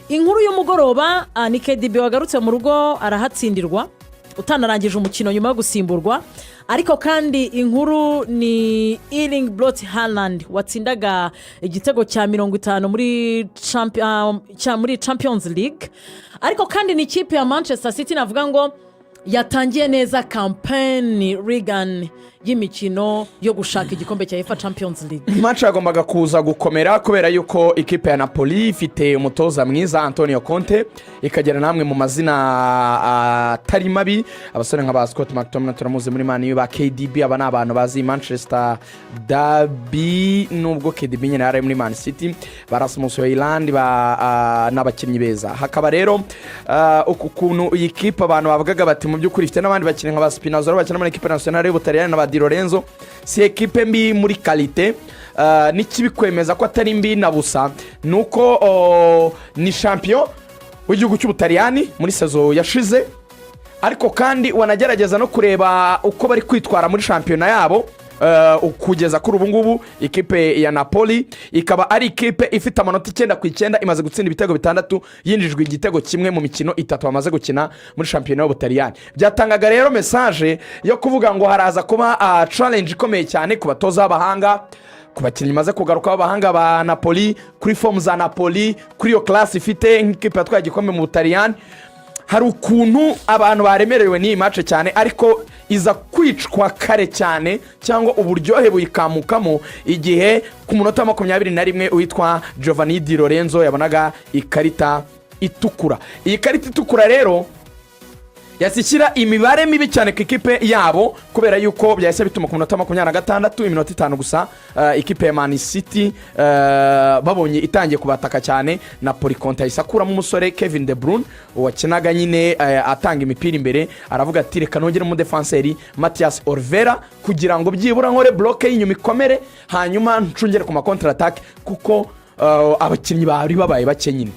Inkuru y'umugoroba ni KDB wagarutse mu rugo arahatsindirwa, utanarangije umukino nyuma yo gusimburwa. Ariko kandi inkuru ni Erling Braut Haaland watsindaga igitego cya 50 muri Champions League. Ariko kandi ni ikipe ya Manchester City navuga ngo yatangiye neza campaign rigani y'imikino yo gushaka igikombe cya UEFA Champions League. Match yagombaga kuza gukomera kubera yuko ikipe ya Napoli ifite umutoza mwiza Antonio Conte, ikagira namwe mu mazina atari mabi, abasore nka ba Scott McTominay turamuzi muri Man U, ba KDB. Aba ni abantu bazi Manchester derby, nubwo KDB nyine yari ari muri Man City, ba Rasmus Hojlund ni abakinnyi beza. Hakaba rero uku kuntu iyi kipe abantu bavugaga bati mu by'ukuri ifite n'abandi bakinnyi nka ba Spinazzola bakina muri équipe nationale y'Ubutaliyani na ba Di Lorenzo, si ekipe mbi muri qualité. N'ikibikwemeza ko atari mbi na busa ni uko ni champion w'igihugu cy'Ubutaliyani muri saison yashize. Ariko kandi wanagerageza no kureba uko bari kwitwara muri shampiyona yabo kugeza kuri ubu ngubu, ikipe ya Napoli ikaba ari ikipe ifite amanota 9 ku 9, imaze gutsinda ibitego bitandatu, yinjijwe igitego kimwe mu mikino itatu bamaze gukina muri shampiyona y'Ubutaliyani. Byatangaga rero message yo kuvuga ngo haraza kuba challenge ikomeye cyane ku batoza b'abahanga, ku bakinnyi maze kugaruka b'abahanga ba Napoli, kuri forme za Napoli, kuri iyo classe ifite nk'ikipe yatwaye igikombe mu Butaliyani. Hari ukuntu abantu baremerewe n'iyi match cyane, ariko iza kwicwa kare cyane cyangwa uburyohe buyikamukamo igihe ku munota wa 21 uwitwa Giovanni Di Lorenzo yabonaga ikarita itukura. Iyi karita itukura rero yahise ishyira imibare mibi cyane ku ikipe yabo, kubera yuko byahise bituma ku munota wa 26, iminota 5 gusa, ikipe ya Man City babonye itangiye kubataka cyane. Napoli, Conte yahise akuramo umusore Kevin De Bruyne wakinaga nyine atanga imipira imbere, aravuga ati: "Reka nongere umudefanseri Mathias Olivera kugira ngo byibura nkore bloc y'inyuma ikomere, hanyuma ncungere ku ma contre-attaque," kuko abakinnyi bari babaye bake nyine.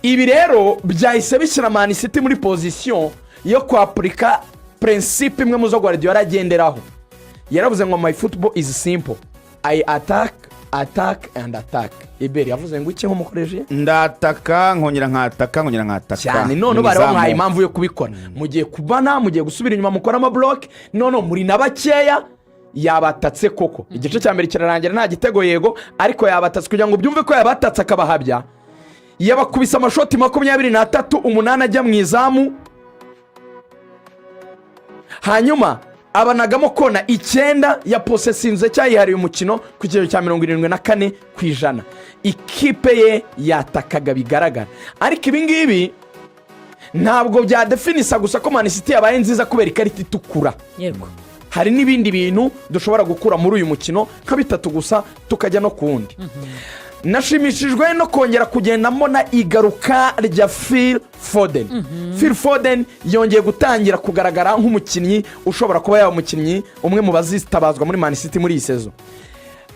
Ibi rero byahise bishyira Man City muri position yo kwapurika principe imwe mu zo Guardiola agenderaho. Yaravuze ngo: "My football is simple, I attack, attack and attack." Iberi yavuze ngo iki nk'umukoreshe? Ndataka, nkongera nkataka, nkongera nkataka. Cyane. None Mu bari izamu. bamuhaye impamvu yo kubikora: mugiye kubana, mugiye gusubira inyuma, mukora ama bloc, none muri na bakeya. Yabatatse koko, igice cya mbere kirarangira nta gitego, yego, ariko yabatatse. Kugira ngo byumve ko yabatatse akabahabya, yabakubise amashoti 23, 8 ajya mu izamu, hanyuma abanagamo kona icyenda, ya posesinze cyangwa yihariye umukino ku kigero cya 74%. Ikipe ye yatakaga bigaragara. Ariko ibi ngibi ntabwo byadefinisa gusa ko Man City yabaye nziza kubera ikarita itukura. Hari n'ibindi bintu dushobora gukura muri uyu mukino nka bitatu gusa, tukajya no ku wundi. Nashimishijwe no kongera kugenda mbona igaruka rya Phil Foden. Phil Foden yongeye gutangira kugaragara nk'umukinnyi ushobora kuba yaba umukinnyi umwe mu bazitabazwa muri Man City muri iyi saison.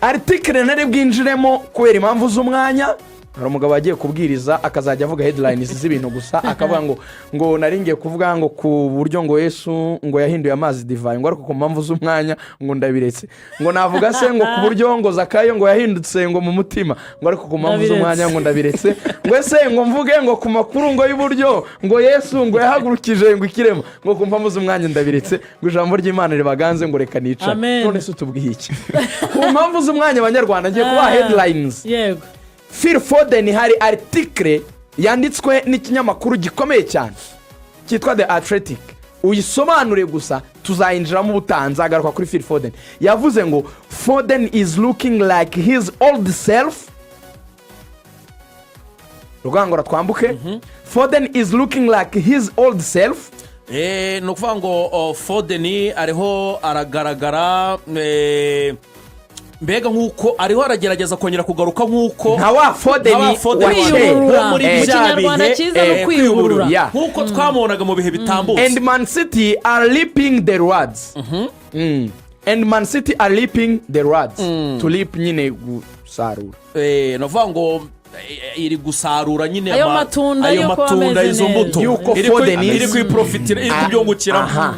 Article ntari bwinjiremo kubera impamvu z'umwanya. Hari umugabo wagiye kubwiriza akazajya avuga headlines z'ibintu gusa, akavuga ngo nari ngiye kuvuga ngo ku buryo ngo Yesu ngo yahinduye amazi divayi, ngo ariko ku mpamvu z'umwanya ngo ndabiretse. Ngo navuga se ngo ku buryo ngo Zakayo ngo yahindutse ngo mu mutima, ngo ariko ku mpamvu Ndabiretse. z'umwanya ngo ndabiretse. Ngo ese ngo mvuge ngo ku makuru ngo y'uburyo ngo Yesu ngo yahagurukije ngo ikirema, ngo ku mpamvu z'umwanya ndabiretse, ngo ijambo ry'Imana ribaganze, ngo reka nicare. Amen. None se utubwiye iki? Ku mpamvu z'umwanya, Abanyarwanda, ngiye kubaha headlines. Phil Foden, hari article yanditswe n'ikinyamakuru gikomeye cyane cyitwa The Athletic. Uyisobanure gusa, tuzayinjiramo ubutaha, nzagaruka kuri Phil Foden. Yavuze ngo: "Foden is looking like his old self." Rugangura, twambuke. Foden is looking like his old self. Ni ukuvuga ngo Foden ariho aragaragara mbega nk'uko ariho aragerageza kongera kugaruka nk'uko nka wa Foden nka wa Foden wa kera. Kwiyuburura. wo muri Mu bya Kinyarwanda bihe, cyiza ni ukwiyuburura. Nk'uko twamubonaga mu bihe bitambutse. And Man City are reaping the rewards. And Man City are reaping the rewards. To reap nyine gusarura. Ni ukuvuga ngo iri gusarura nyine Ayo matunda ayo y'uko matunda, ameze izo neza. mbuto. Y'uko Iri Foden iri kuyiprofitira, iri kubyungukiramo. Aha.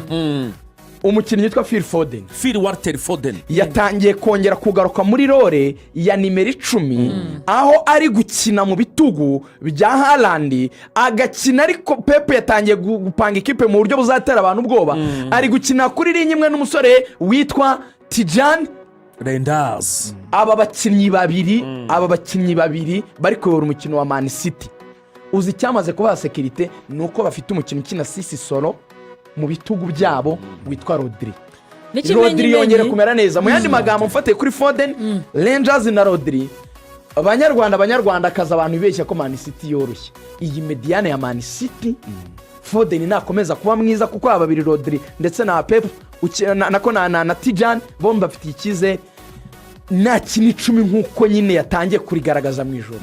Umukinnyi witwa Phil Foden, Phil Walter Foden, yatangiye kongera kugaruka muri role ya nimero 10, aho ari gukina mu bitugu bya Haaland agakina. Ariko Pep yatangiye gupanga ikipe mu buryo buzatera abantu ubwoba. Ari gukina kuri ligne imwe n'umusore witwa Tijjani Reijnders. Aba bakinnyi babiri bari kuyobora umukino wa Man City. Uzi icyamaze kubaha sécurité ni uko bafite umukino ukina sisi solo mu bitugu byabo witwa Rodri. Rodri yongera kumera neza. Mu yandi magambo, mfatiye kuri Foden, Reijnders na Rodri, Abanyarwanda, Abanyarwandakazi, abantu bibeshya ko Man City yoroshye, iyi médiane ya Man City, Foden nakomeza kuba mwiza, kuko aba babiri Rodri ndetse na Pep nako na Tijjani bombi bafitiye icyizere, nakina 10 nk'uko nyine yatangiye kurigaragaza mu ijoro,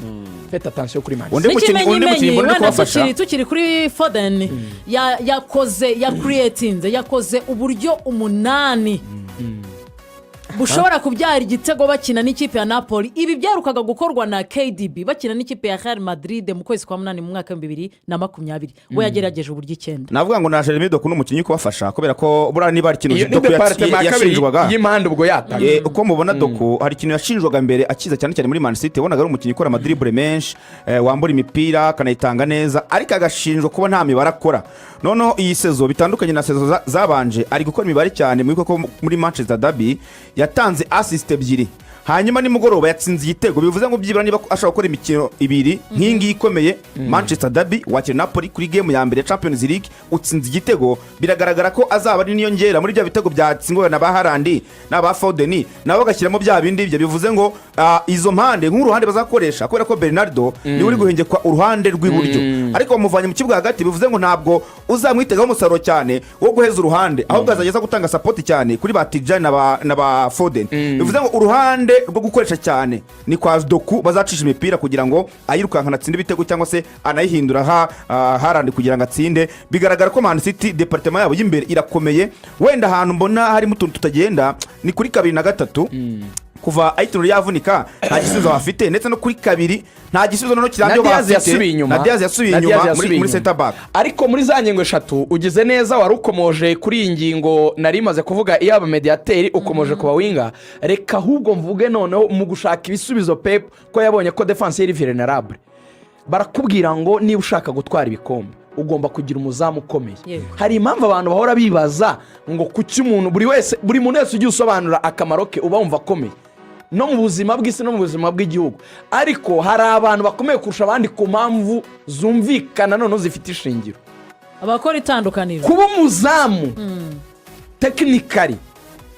faites attention kuri Man City. Undi mukinnyi N'ikimenyimenyi, mbona uri wenda kubafasha. tukiri kuri Foden, yakoze, yakuriyetinze, yakoze uburyo umunani bushobora kubyara igitego bakina n'ikipe ya Napoli. Ibi byarukaga gukorwa na KDB bakina n'ikipe ya Real Madrid mu kwezi kwa munani mu mwaka wa 2020. We yagerageje uburyo 9. Navuga ngo na Jeremy Doku ni umukinnyi uri kubafasha, kubera ko buriya niba hari ikintu Iyo ni Doku département ya kabiri yashinjwaga y'impande ubwo yataka. Uko mubona Doku, hari ikintu yashinjwaga mbere akiza, cyane cyane muri Man City, wabonaga ari umukinnyi ukora ama dribble menshi, wambura imipira akanayitanga neza, ariko agashinjwa kuba nta mibare akora. Noneho iyi saison, bitandukanye na saison zabanje, ari gukora imibare cyane. Mwibuke ko muri Manchester Derby yatanze assist ebyiri, hanyuma nimugoroba yatsinze igitego. Bivuze ngo byibura niba ashobora gukora imikino ibiri nk'iyi ngiyi ikomeye, Manchester Derby, wakira Napoli kuri game ya mbere ya Champions League utsinze igitego, biragaragara ko azaba ari niyongera muri bya bitego byatsindwa na ba Haaland n'aba Foden, nabo bagashyiramo bya bindi bye. Bivuze ngo izo mpande nk'uruhande bazakoresha, kubera ko Bernardo niwe uri guhengekwa uruhande rw'iburyo, ariko bamuvanye mu kibuga hagati, bivuze ngo ntabwo uzamwitegaho umusaruro cyane wo guheza uruhande, ahubwo azajya aza gutanga support cyane kuri ba Tijjani na ba Foden. Bivuze ngo uruhande rwo gukoresha cyane ni kwa Doku, bazacisha imipira kugira ngo ayirukankana atsinde ibitego, cyangwa se anayihindura ha Haaland kugira ngo atsinde. Bigaragara ko Man City département yabo y'imbere irakomeye. Wenda ahantu mbona harimo utuntu tutagenda ni kuri kabiri na gatatu. Kuva Aït-Nouri yavunika nta gisubizo bafite, ndetse no kuri kabiri nta gisubizo noneho Na kirambye Diaz bafite. yasubiye inyuma. Na Diaz yasubiye Na Diaz inyuma muri yasubiye muri inyuma. center back. Ariko muri za ngingo eshatu, ugize neza wari ukomoje kuri iyi ngingo nari imaze kuvuga, iyo aba médiateur, ukomoje ku ba winger. Reka ahubwo mvuge noneho mu gushaka ibisubizo, Pep ko yabonye ko défense iri vulnérable. Barakubwira ngo niba ushaka gutwara ibikombe ugomba kugira umuzamu ukomeye. Hari impamvu abantu bahora bibaza ngo kuki umuntu buri wese, buri muntu wese ugiye usobanura akamaro ke uba wumva akomeye, no mu buzima bw'isi no mu buzima bw'igihugu. Ariko hari abantu bakomeye kurusha abandi ku mpamvu zumvikana, noneho zifite ishingiro. Abakora itandukaniro. Kuba umuzamu, technically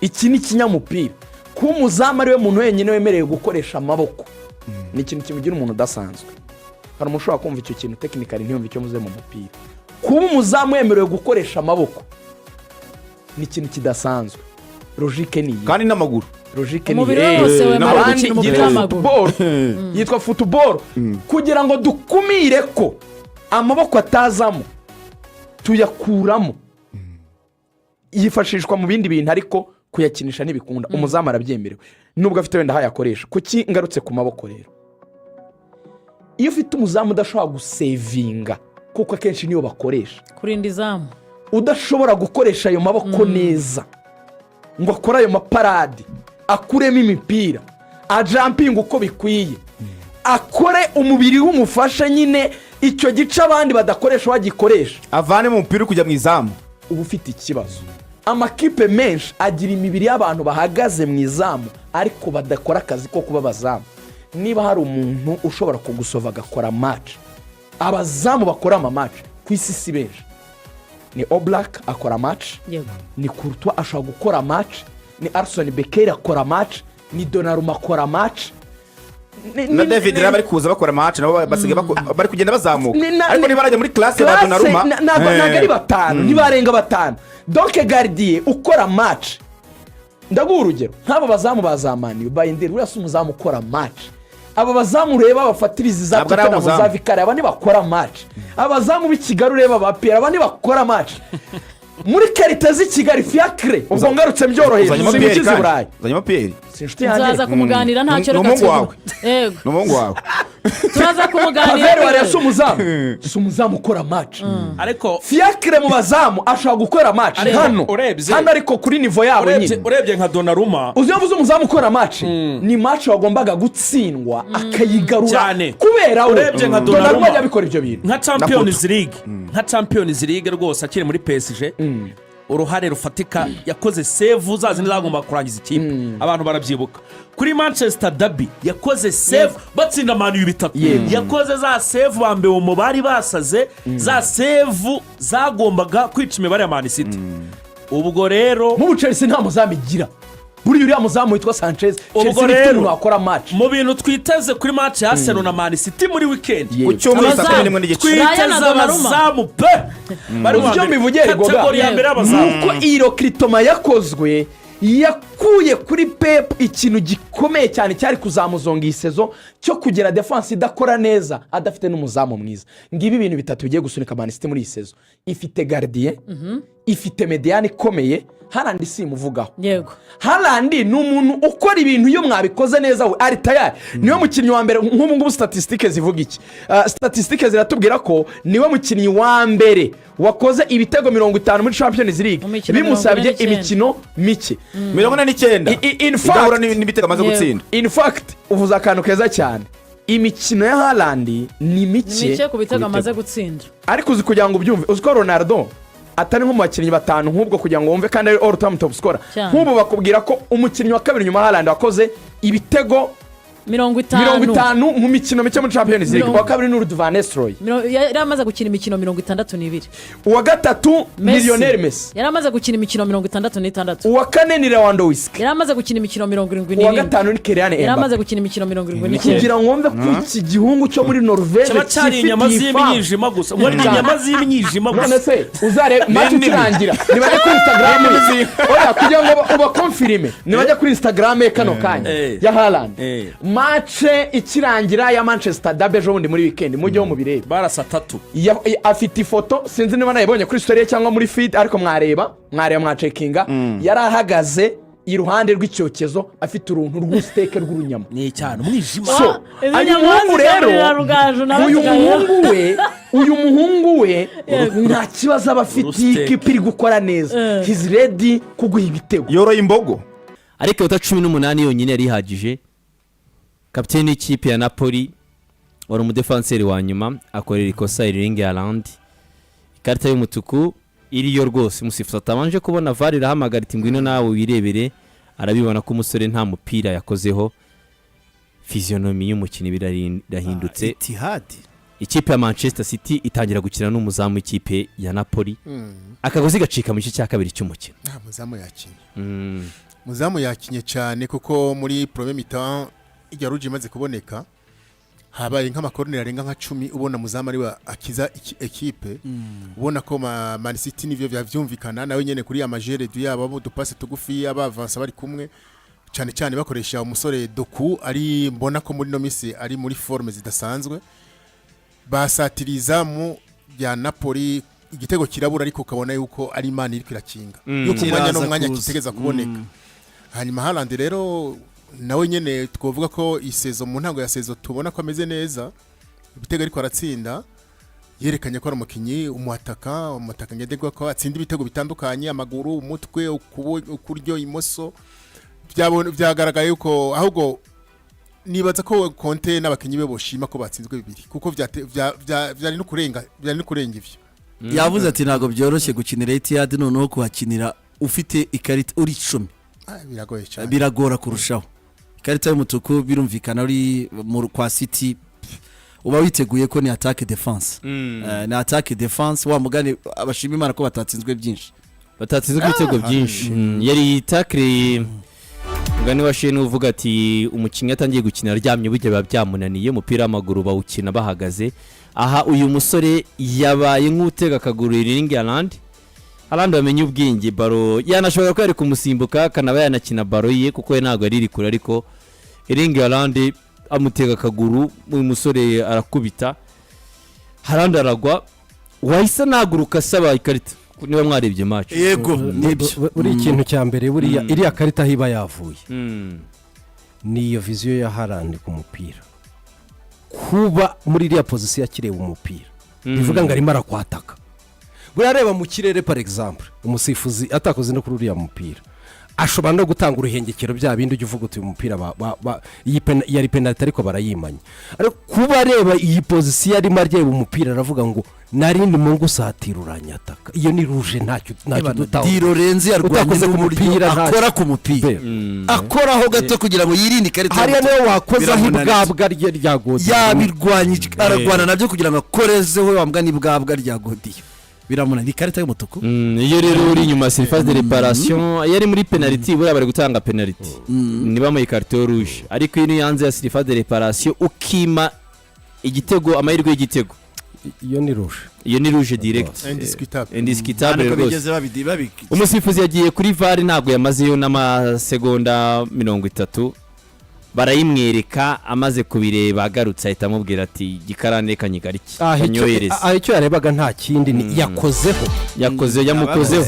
iki ni ikinyamupira, kuba umuzamu ariwe muntu wenyine wemerewe gukoresha amaboko ni ikintu kimugira umuntu udasanzwe. Hari umuntu ushobora kumva icyo kintu technically ntiyumve icyo muze mu mupira. Kuba umuzamu wemerewe gukoresha amaboko ni ikintu kidasanzwe. Logique ni iyi. Kandi n'amaguru. Logique ni Umubiri iyi. we wose wemerewe Abandi gukina umupira yitwa w'amaguru. football, yitwa football. Kugira ngo dukumire ko amaboko atazamo, tuyakuramo, yifashishwa mu bindi bintu, ariko kuyakinisha ntibikunda. Umuzamu arabyemerewe nubwo afite wenda aho ayakoresha. Kuki ngarutse ku maboko rero? Iyo ufite umuzamu udashobora gusevinga, kuko akenshi niyo bakoresha kurinda izamu, udashobora gukoresha ayo maboko neza ngo akore ayo ma parade, akuremo imipira, ajampinga uko bikwiye, akore umubiri w'umufasha nyine icyo gice abandi badakoresha bagikoresha, avane mu mupira uri kujya mu izamu, uba ufite ikibazo. Amakipe menshi agira imibiri y'abantu bahagaze mu izamu ariko badakora akazi ko kuba abazamu. Niba hari umuntu ushobora kugusova agakora match, abazamu bakora ama match ku isi si benshi. Ni Oblak akora match, ni Courtois ashobora gukora match, ni Alisson Becker akora match, ni Donnarumma akora match. Na David rero bari kuza bakora match, nabo basigaye bari kugenda bazamuka, ariko niba barajya muri classe ba Classe, Donnarumma. Ntabwo ari batanu, ntibarenga batanu. Donc gardien ukora match, ndaguha urugero nk'aba bazamu ba za Man U, Bayindir uriya si umuzamu ukora match. Aba bazamu ureba bafatiriza iza Ntabwo ari Tottenham abazamu. za Vicario, aba ntibakora match. Abazamu b'i Kigali ureba ba Pierre, aba ntibakora match muri qualité z'i Kigali. Fiacre, ubwo ngarutse byoroheje Uzanyemo simukize Pierre i Burayi. kandi, uzanyemo Pierre. Si inshuti yanjye. Nzaza kumuganira, ntacyo. Ni Reka umuhungu wawe. Yego. Ni umuhungu wawe. Turaza kumuganira. Kaveri wariya si umuzamu, si umuzamu ukora match. Ariko Fiacre mu bazamu ashobora gukora match Ariko hano hano, ariko kuri niveau yabo urebye nyine. Urebye nka Donnarumma. Uzi iyo mvuze umuzamu ukora match, ni match wagombaga gutsindwa akayigarura Cyane. kubera we. Urebye nka Donnarumma Donnarumma. ajya abikora ibyo bintu. Nka Champions League, nka Champions League rwose, akiri muri PSG, uruhare rufatika yakoze, save za zindi zagomba kurangiza ikipe, abantu barabyibuka. Kuri Manchester derby yakoze save batsinda Man U 3. Yakoze za save bambewe mu bari basaze, za save zagombaga kwica imibare ya Man City. Ubwo rero Nk'ubu Chelsea nta muzamu igira. Buriya uriya muzamu witwa Sanchez, Ubwo Chelsea ifite rero umuntu wakora match. mu bintu twiteze kuri match ya Arsenal na Man City muri weekend, Ku cyumweru saa 11:30. Raya twiteze na Donnarumma. abazamu pe bari Uzi icyo mbivugiye, Rigoga? Catégorie ya mbere y'abazamu. Nuko iyi recrutement yakozwe yakuye kuri Pep ikintu gikomeye cyane cyari kuzamuzonga iyi saison, cyo kugira défense idakora neza adafite n'umuzamu mwiza. Ngibi ibintu bitatu bigiye gusunika Man City muri iyi saison: ifite gardien, ifite médiane ikomeye. Haaland simuvugaho. Haaland ni umuntu ukora ibintu iyo mwabikoze neza, we ari tayari. Niwe mukinnyi wa mbere nk'ubu ngubu. Statistiques zivuga iki? Statistiques ziratubwira ko niwe mukinnyi wa mbere wakoze ibitego 50 muri Champions League Mu mikino bimusabye 49. imikino mike. 49. In Idahura n'ibitego amaze gutsinda. In fact, uvuze akantu keza cyane: imikino ya Haaland ni ni mike mike ku bitego amaze gutsinda. Ariko uzi, kugira ngo ubyumve, uzi ko Ronaldo atari nko mu bakinnyi batanu nk'ubwo, kugira ngo wumve, kandi ari all time top scorer. Nk'ubu bakubwira ko umukinnyi wa kabiri nyuma ya Haaland wakoze ibitego 50. 50 mu mikino mike muri Champions League, uwa kabiri ni Ruud van Nistelrooy. Yari amaze gukina imikino 62. Uwa gatatu ni Messi. Lionel Messi. Yari amaze gukina imikino 66. Uwa kane ni Lewandowski. Yari amaze gukina imikino mirongo irindwi Uwa n'irindwi. gatanu ni Kylian Yari amaze Mbappe. gukina imikino 79. Kugira ngo wumve ko iki gihungu cyo muri Norvège Kiba cyari inyama cyifitiye ifamu. z'imyijima gusa, ngo ni inyama z'imyijima None gusa. se uzarebe match ikirangira, nibajya kuri Instagram ye, oya, kugira ngo ubakonfirime, nibajya kuri Instagram ye kano kanya ya Haaland, match ikirangira ya Manchester derby ejo bundi muri weekend, mujyeho mubirebe. Barasa atatu. Afite ifoto, sinzi niba nayibonye kuri story ye cyangwa muri feed, ariko mwareba mwacekinga, yari ahagaze iruhande rw'icyokezo afite uruntu rw'usiteke rw'urunyama. Ni cyane umwijima. So Izi uyu nyama muhungu rero, zigaburira Rugaju nawe uyu tukareba. muhungu we, uyu muhungu we nta kibazo aba afite. Urusiteke. Ikipe iri gukora neza, he's ready kuguha ibitego. Yoroye imbogo. Ariko iminota 18 yonyine yari ihagije. Kapiteni w'ikipe ya Napoli wari umudefanseri wa nyuma akorera ikosa Erling Haaland, ikarita y'umutuku iriyo rwose. Umusifuzi atabanje kubona VAR irahamagara iti: "Ngwino nawe wirebere." Arabibona ko umusore nta mupira yakozeho. Physionomie y'umukinnyi birahindutse. Etihad. Ikipe ya Manchester City itangira gukina n'umuzamu w'ikipe ya Napoli, akagozi gacika mu gice cya kabiri cy'umukino. Nta muzamu yakinye. Muzamu yakinye cyane, kuko muri première mi-temps ijya rouge imaze kuboneka habaye nk'amakoroneri arenga nka 10, ubona muzamu ariwe akiza ekipe. Ubona ko Man City nivyo byavyumvikana nawe nyene kuri amajere du yabo, abo dupase tugufi, abavansa bari kumwe cyane cyane bakoresha umusore Doku, ari mbona ko muri no misi ari muri forme zidasanzwe. Basatiriza mu rya Napoli, igitego kirabura, ariko ukabona yuko ari Imana iriko irakinga, yuko umwanya Kiraza n'umwanya kuza. kitegeza kuboneka. Hanyuma Haaland rero nawe nyene twovuga ko i saison, mu ntango ya saison, tubona ko ameze neza. Ibitego ariko aratsinda, yerekanye ko ari umukinnyi umuataka ngenderwa, ko atsinda ibitego bitandukanye: amaguru, umutwe, ukuryo, imoso. Byagaragaye yuko ahubwo nibaza ko Conte n'abakinnyi be boshima ko batsinzwe bibiri, kuko byari no kurenga ivyo. Yavuze ati: "Ntabwo byoroshye gukinira Etihad, noneho kuhakinira ufite ikarita uri 10." Biragoye cyane. Biragora kurushaho. Ikarita y'umutuku birumvikana uri kwa City uba witeguye ko ni attaque défense. Ni attaque défense. Wa mugani abashima Imana ko batatsinzwe byinshi. Batatsinzwe ibitego byinshi. Yari tackle, mugani wa Sheni uvuga ati umukinnyi atangiye gukina aryamye burya biba byamunaniye. Umupira w'amaguru bawukina bahagaze. Aha uyu musore yabaye nk'utega akaguru Erling Haaland. Haaland bamenye ubwenge, ballon yanashobora kuba yari kumusimbuka akanaba yanakina ballon ye, kuko we ntabwo yari iri kure, ariko Erling Haaland amutega akaguru, uyu musore arakubita, Haaland aragwa, wahise anahaguruka asaba ikarita, niba mwarebye match. Yego, nibyo. Buri ikintu cya mbere, buriya iriya karita aho iba yavuye. Ni iyo vision ya Haaland ku mupira, kuba muri iriya position akireba umupira, bivuga ngo arimo arakwataka. Buriya areba mu kirere, par exemple umusifuzi atakoze no kuri uriya mupira, ashobora no gutanga uruhengekero, bya bindi ujya uvuga uti uyu mupira iyi yari penaliti ariko barayimanye. Ariko kuba areba iyi position arimo areba umupira, aravuga ngo nari ndimo ngusatira uranyataka. Iyo ni rouge, ntacyo dutaho. Di Lorenzo yarwanye Utakoze ku n'uburyo mupira akora ku mupira, akoraho gato kugira ngo yirinde ikarita Hariya y'umutuku. niwe wakozaho Biramunanira. ibwabwa rye rya Godiyo. Yabirwanye, ararwana nabyo kugira ngo akorezeho wa mbwa n'ibwabwa rya Godiyo, biramunanira, ikarita y'umutuku. Iyo rero uri inyuma surface de réparation, iyo ari muri penaliti, buriya bari gutanga penaliti ntibamuhe ikarito rouge, ariko iyo ni hanze ya surface de réparation ukima igitego, amahirwe y'igitego, Iyo ni rouge. Iyo ni rouge direct. Indiscutable. Indiscutable Ntabwo rwose. bigeze babi Umusifuzi yagiye kuri VAR, ntabwo yamazeyo n'amasegonda 30, barayimwereka. Amaze kubireba agarutse ahita amubwira ati: "Gikarane, reka nyigarike kanyohereze." Aha icyo yarebaga nta kindi, ni yakozeho. Yakoze, yamukozeho.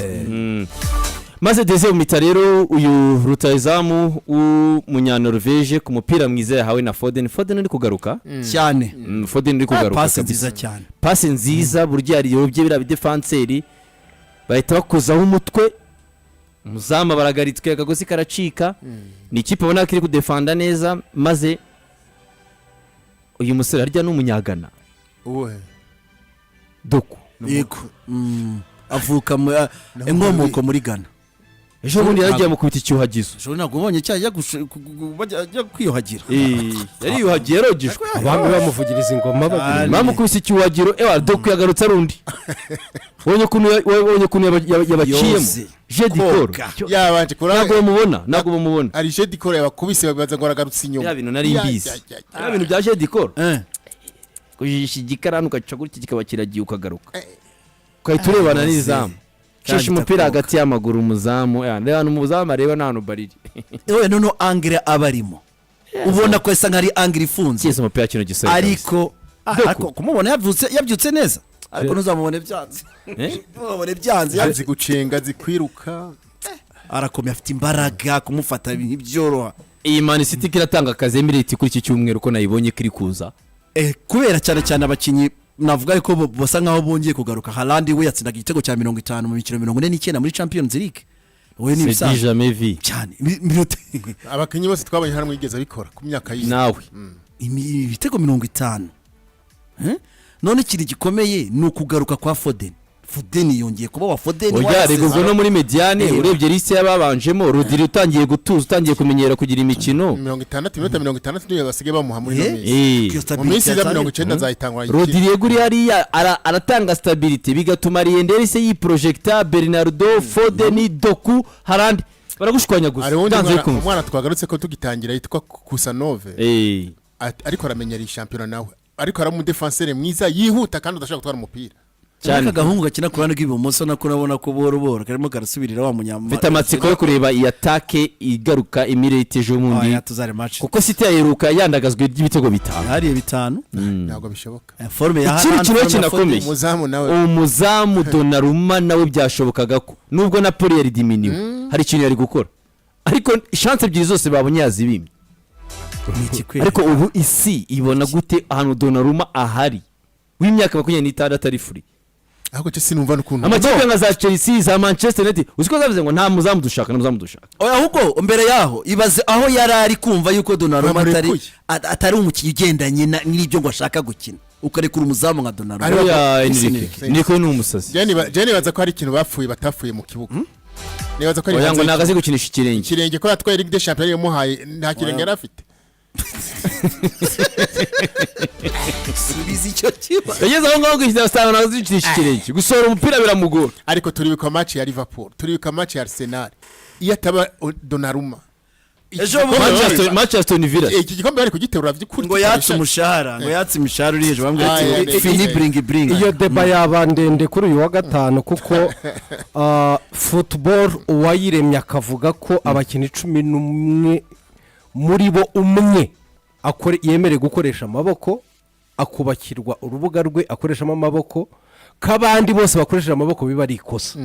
Maze deuxième mi-temps rero, uyu rutayizamu w'umunyanoruveje ku mupira mwiza yahawe na Foden, Foden uri kugaruka cyane. Foden uri kugaruka Pasi kabisa. nziza cyane. Pasi nziza, buryo yariyobye biriya bidefanseri bahita bakozaho umutwe, umuzamu baragaritswe, akagozi karacika. Ni ikipe ubona ko iri kudefanda neza. Maze uyu musore harya ni umunyagana? Uwuhe? Doku. Yego. Avuka inkomoko muri Ghana. Ejo bundi yaragiye amukubita icyuhagizo. Ejo ntabwo ubonye cyaha ajya kwiyuhagira? Yariyuhagiye, yarogejwe. Abami bamuvugiriza ingoma bagira Bamukubise icyuhagiro. Ewa, Doku yagarutse ari undi. Wabonye ukuntu yabaciyemo. Yoze. Jeu du corps. Koga. Yabanje Ntabwo kuranga. bamubona, ntabwo bamubona. Hari jeu du corps yabakubise, babaza ngo aragarutse inyuma. Bya bintu nari mbizi. Ya, ya, ya, ya. Bya bintu bya jeu du corps, kujijisha igikarani ugaca gutya kikaba kiragiye, ukagaruka ugahita urebana n'izamu, shesha umupira hagati y'amaguru umuzamu. Reba ahantu umuzamu areba, nta hantu bariri. Yewe, noneho angle aba arimo ubona ko isa nk'ari angle ifunze. Kiza umupira kino gisore kabisa. Ariko Doku. ariko kumubona yabyutse neza, ariko ntuzamubone byanze. Eh? Ntuzamubone byanze. Azi gucenga, azi kwiruka. Arakomeye, afite imbaraga, kumufata ntibyoroha. Iyi Man City ko iratanga akazi Emirates kuri iki cyumweru, ko nayibonye ko iri kuza? Kubera cyane cyane abakinnyi navuga ko basa nkaho bongeye kugaruka. Haaland we yatsindaga igitego cya 50 mu mikino 49 muri Champions League, we ni C'est du ibisanzwe jamais vu. Cyane Abakinnyi bose twabonye hano mwigeze abikora ku myaka yize. Nawe. Ibitego 50. Eh? None ikintu gikomeye ni ukugaruka kwa Foden. Foden yongeye kuba wa Foden Oya, wa rega ubwo no muri médiane, urebye liste y'ababanjemo, Rodri utangiye gutuza, utangiye kumenyera kugira imikino. 60, iminota 60 niyo basigaye bamuha muri ino minsi. Mu minsi iza 90 azayitangwa. Rodri yeguri hariya aratanga stabilité, bigatuma Reijnders yiprojecta, Bernardo, Foden, Doku, Haaland baragushwanya gusa. Hari uwundi Byanze bikunze. Umwana twagarutse ko tugitangira yitwa Khusanov. Ariko aramenyera iyi shampiyona nawe, ariko ari umudefanseri mwiza yihuta kandi udashobora gutwara umupira. Cyane agahungu gakina ku ruhande rw'ibumoso nako urabona ko buhoro buhoro karimo karasubirira wa munyama. Mfite amatsiko yo kureba iyi attaque igaruka Emirates ejo bundi, Oya, tuzare match. kuko City yaheruka yandagazwa ry'ibitego 5. Hariye 5. Ntabwo bishoboka. Forme ya Ikindi Haaland, kintu forme ya kinakomeye. Foden. Umuzamu nawe. Umuzamu Donnarumma nawe byashobokaga ko nubwo Napoli yari diminué hari ikintu yari gukora, ariko chance ebyiri zose babonye yazibimye. Ni ikikwereka. Ariko ubu isi ibona gute ahantu Donnarumma ahari w'imyaka 26 ari free? Ahubwo cyo sinumva n'ukuntu Amakipe nka za Chelsea, za Manchester United, uzi ko zavuze ngo nta muzamu dushaka, nta muzamu dushaka. Oya, ahubwo mbere yaho ibaze aho yari ari kumva yuko Donnarumma atari Bamurekuye. atari umukinnyi ugendanye n'ibyo ngo ashaka gukina, ukarekura umuzamu nka Donnarumma. Oya, Ese Enrique, Enrique ni umusazi. Jye nibaza ko hari ikintu bapfuye batafuye mu kibuga, nibaza ko ari Oya, ngo hanze. ntabwo azi gukinisha ikirenge. Ikirenge ko yatwaye Ligue des Champions yamuhaye, nta kirenge yari afite. Subiza icyo kibazo. Yageze aho ngaho gushyira asanga ntabwo azi gukinisha ikirenge, gusohora umupira biramugora. Ariko turibuka match ya Liverpool, turibuka match ya Arsenal, iyo ataba Donnarumma iki Ejo gikombe bundi- Manchester Villa. Iki gikombe bari kugiterura by'ukuri. Ngo yatse umushahara, ngo yatse imishahara uri hejuru, bambwira Ah, ati yeah, fini yeah. bring bring. Iyo débat yaba ndende kuri uyu wa gatanu, kuko football uwayiremye akavuga ko abakinnyi 11 muri bo umwe yemerewe gukoresha amaboko, akubakirwa urubuga rwe akoreshamo amaboko, ko abandi bose bakoresheje amaboko biba ari ikosa.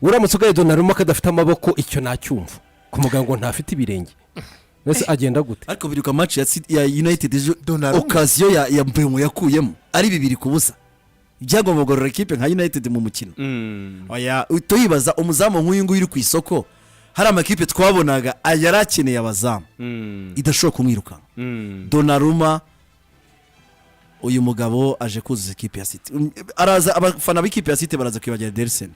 Uramutse ugaye Donnarumma ko adafite amaboko, icyo nacyumva ku muganga ngo ntafite ibirenge. Mbese agenda gute? Ariko biruka match ya United ejo, Donnarumma. Occasion ya Mbeumo yakuyemo ari 2-0, byagomba kugorora ekipe nka United mu mukino. Oya, uhita wibaza umuzamu nk'uyu nguyu uri ku isoko, hari amakipe twabonaga yari akeneye abazamu idashobora kumwirukanka. Donnarumma, uyu mugabo aje kuzuza ikipe ya City. Araza, abafana b'ikipe ya City baraza kwibagira Ederson.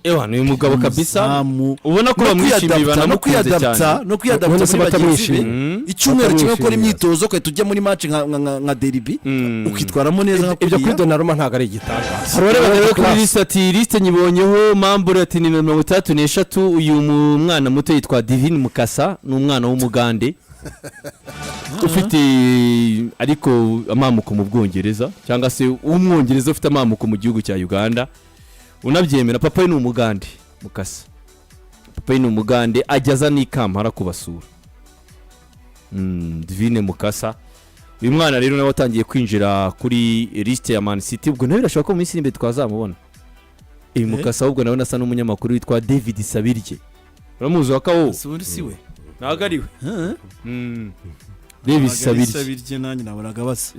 Ewa, ni uyu mugabo kabisa. Umuzamu. Ubona ko No bamwishimiye, kwiyadapta, no banamukunze kwiyadapta, cyane. no kwiyadapta None se muri bagenzi be. batamwishimiye? Icyumweru kimwe ukora Batamwishimiye. imyitozo, ugahita ujya muri match nka derby, ukitwaramo neza nka Ibyo kuri kuriya. Donnarumma ntabwo ari igitangaza. Hari uwareba rero kuri lisite ati lisite nyibonyeho mambure, ati nimero 63, uyu mwana muto yitwa Divine Mukasa, ni umwana w'umugande ufite ariko amamuko mu Bwongereza, cyangwa se w'umwongereza ufite amamuko mu gihugu cya Uganda. Unabyemera, papa we ni umugande. Mukasa papa we ni umugande, ajya aza n'i Kampala kubasura. Divine Mukasa, uyu mwana rero nawe watangiye kwinjira kuri lisite ya Man City. Ubwo nawe birashoboka ko mu minsi iri imbere twazamubona uyu Mukasa. Ahubwo nawe asa n'umunyamakuru witwa David Sabirye, uramuzi wa Kawo? Si ubundi si we? Ntabwo ari we. David Sabirye. Sabirye, nanjye nabonaga basa.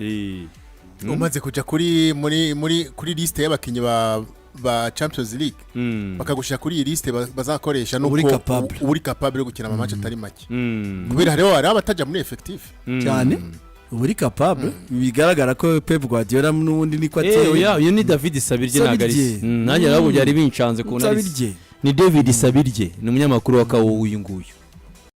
Umaze kujya kuri muri muri kuri liste y'abakinnyi ba Champions League, bakagushyira kuri iyi liste bazakoresha, Uba uri nuko capable. uba uri capable yo gukina ama match atari make, kubera hariho abatajya muri effectif. Cyane, uba uri capable. Bigaragara ko Pep Guardiola n'ubundi niko Eh, oya, uyu ni David Sabirye, ntabwo ari Sabirye. Nanjye ntabwo byari bincanze kubona ari Sabirye. Ni David Sabirye, ni umunyamakuru wa Kawo uyu nguyu.